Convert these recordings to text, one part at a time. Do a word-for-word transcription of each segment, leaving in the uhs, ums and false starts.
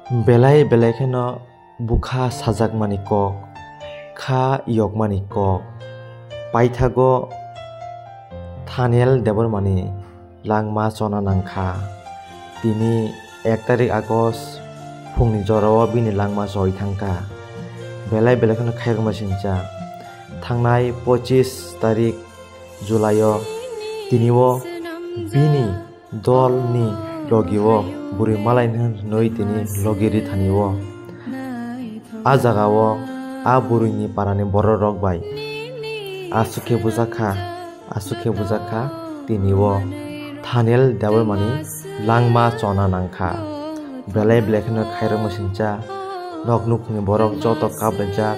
Belai belai kheno bwkha sajakmani kok, kha yokmani kok. Paithago Thaniel Debbarmani langma chona nangkha. Tini ek tarik August phungni jorao bini langma choi thangkha. Belai belai kheno khairokma sincha. Thangnai pochis tarik July o tinio bini dolni logio bwrwi malai hwnwi tini logi ri thani o. A jagao a bwrwini parani bororok bai aswk khe bujakha, aswk khe bujakha tinio Thaniel Debbarmani langma chona nangkha. Belai belai kheno khairokma sincha, nok nukhungni borok joto kaplaijak,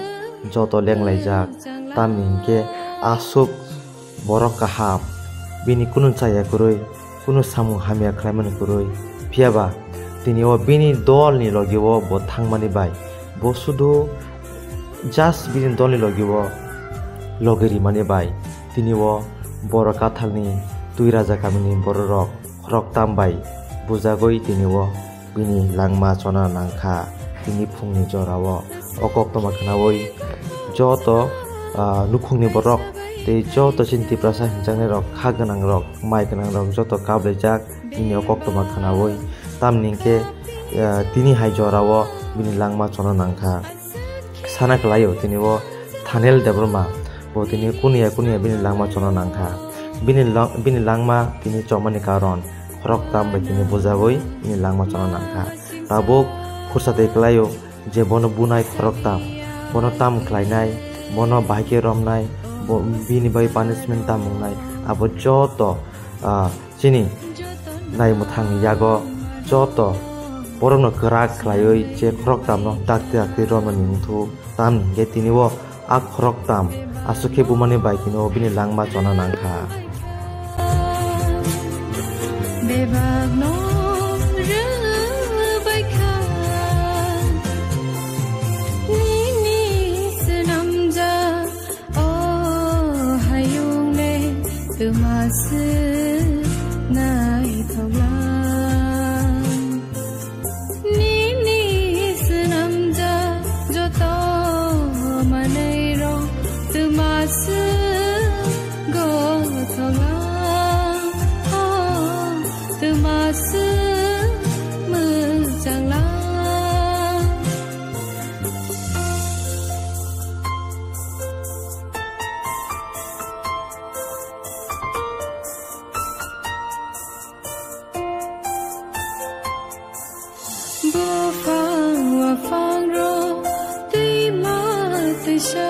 joto lenglaijak, tamni hinkhe aswk borok kaham, bini kunu chaya kwrwi, kunu samung hamya khlaimani kwrwi. Phiyaba tini o bini dolni logio bo thangmani bai, bo sudu just bini dolni logio logi rimani bai, tini o Borok Kathalni Twiraja kamini bororok khoroktham bai bujagwi tini o bini langma chona nangkha. Tini phungni jorao o koktwma khnaui joto, ah, nukhungni borok tei joto chini Tiprasa hinjaknairok, kha gwnangrok, mai gwnangrok joto kaplaijak bini o koktwma khnaui. Tamni hinkhe, ah, tini hai jorao bini langma chona nangkha. Sana kwlaio tini o Thaniel Debbarma bo tini kuniya kuniya bini langma chona nangkha. Bini lang-, bini langma tini chomani karon khoroktham bai tini bujagwi bini langma chona nangkha. Tabuk khursa tei kwlaio je bono bunai khoroktham, bono tam khlainai, bono bahai khe romnai, bo-, bini bai punishment tam wngnai, abo joto, ah, chini naimwthangni yago joto borokno kwrak khlaiwi je khoroktham no dakti dakti romnani wngthu. Tamni hinkhe tini o a khoroktham aswk khe bumani bai tini o bini langma chona nangkha. Bebak no rwbaikha nini swnamjak. O hayung le twma se naithok lang. Nini swnamjak joto manwi rok twma se gothok lang. O twma se mwchang lang. Buphang waphang rok twima twisa